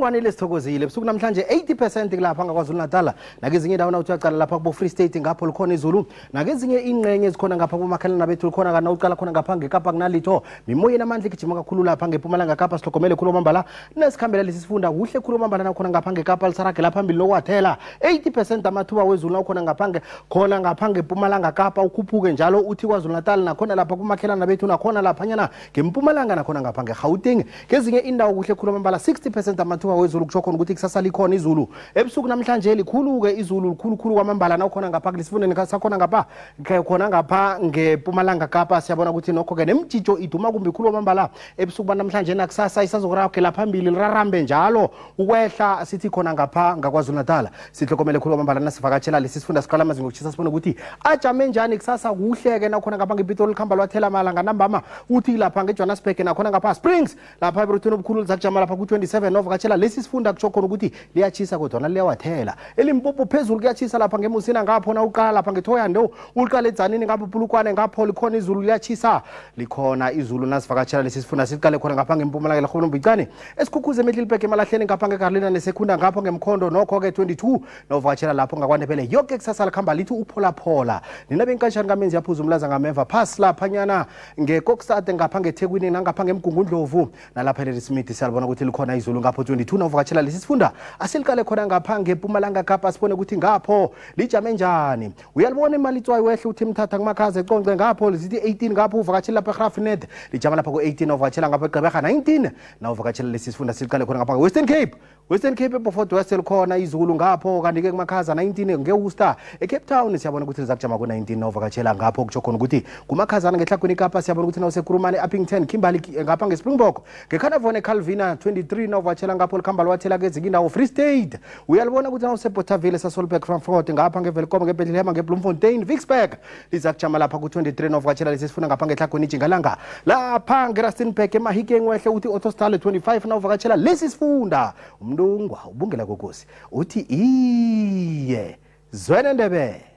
Ubuthongwane lesithokozile ebusuku namhlanje 80% lapha ngaKwaZulu Natal, nakezinye indawo nawuthi uyaqala lapha kubo Free State ngapho likhona izulu, nakezinye ingxenye ezikhona ngapha kumakhelana bethu likhona, kana uqala khona ngapha ngeKapa kunalitho mimoya namandla igijima kakhulu lapha ngePumalanga Kapa. Sihlogomele khulu mambala nesikhambela lesi sifunda kuhle khulu mambala nakhona ngapha ngeKapa lisaragela phambili lokwathela 80% amathuba wezulu nakhona ngapha khona ngapha ngePumalanga Kapa, ukhuphuke njalo uthi KwaZulu Natal nakhona lapha kumakhelana bethu nakhona laphanyana ngeMpumalanga nakhona ngapha ngeGauteng kezinye indawo kuhle khulu mambala 60% amathuba wezulu, kusho khona ukuthi kusasa likhona izulu ebusuku namhlanje likhulu-ke izulu likhulukhulu kwamambala nakhona ngapha kulesifundeni sakhona ngapha khona ngapha ngePumalanga Kapa. Siyabona ukuthi nokho-ke nemjijo iduma kumbi khulu kwamambala ebusuku banamhlanje nakusasa isazokuragela phambili lirarambe njalo ukwehla sithi khona ngapha ngaKwaZulu Natal. Sihlokomele khulu kwamambala nasivakatshela lesi sifunda siqala amazinga okutshisa sibone ukuthi ajame njani kusasa kuhle-ke nakhona ngapha ngePitori likhamba lwathela malanga nambama uthi lapha ngeJohannesburg nakhona ngapha Springs lapha eburuthweni obukhulu lizakujama lapha ku-27 novakatshela lesi sifunda kusho khona ukuthi liyatshisa kodwana liyawathela. ELimpopo phezulu kuyatshisa lapha ngeMusina ngapho na uqala lapha ngeThoyando uqala eDzanini ngapho Polokwane ngapho likhona izulu liyatshisa likhona izulu nasivakatshela lesi sifunda. Siqale khona ngapha ngeMpumalanga leRhulumbicane esikhukhuze eMiddelburg emalahleni ngapha ngeGarlina neSekhunda ngapho ngemkhondo nokho-ke 22 novakatshela lapho ngaKwaNdebele yoke kusasa likhamba lithi upholaphola. Nina benkantshani kamenzi yaphuza umlaza ngameva phasi laphanyana ngeKokstad ngapha ngeThekwini nangapha ngeMgungundlovu nalapha eLadysmith siyalibona ukuthi likhona izulu ngapho 22 novakatshela lesi sifunda. Asiliqale khona ngapha ngePumalanga Kapa sibone ukuthi ngapho lijame njani. Uyalibona imali itswayi wehle uthi mthatha kumakhaza econce ngapho lisithi 18 ngapho uvakatshela lapha eGraafrenet lijama lapha ku-18 novakatshela ngapha eGqeberha 19 nawuvakatshela lesi sifunda. Siliqale khona ngapha Western Cape, Western Cape eBeaufort West likhona izulu ngapho, kanti-ke kumakhaza 19 ngeWorcester. eCape Town siyabona ukuthi lizakujama ku-19 nawuvakatshela ngapho, kusho khona ukuthi kumakhazana ngehlagwini Kapa. Siyabona ukuthi nawusekurumane Upington Kimberley ngapha ngeSpringbok ngeCarnarvon eCalvina 23 nawuvakatshela ngapho likhamba lwathela kezinye indawo. Free State uyalibona ukuthi nawuseBothaville Sasolburg Frankfurt ngapha ngeWelkom ngeBethlehem ngeBloemfontein Vicksburg lizakujama lapha ku-23 nawuvakatshela lesi sifunda ngapha ngehlagwini Tjingalanga lapha ngeRustenburg eMahikeng wehle uthi Ottosdal 25 nawuvakatshela lesi sifunda. Umntungwa ubungela kokosi uthi iye Zwene Ndebele.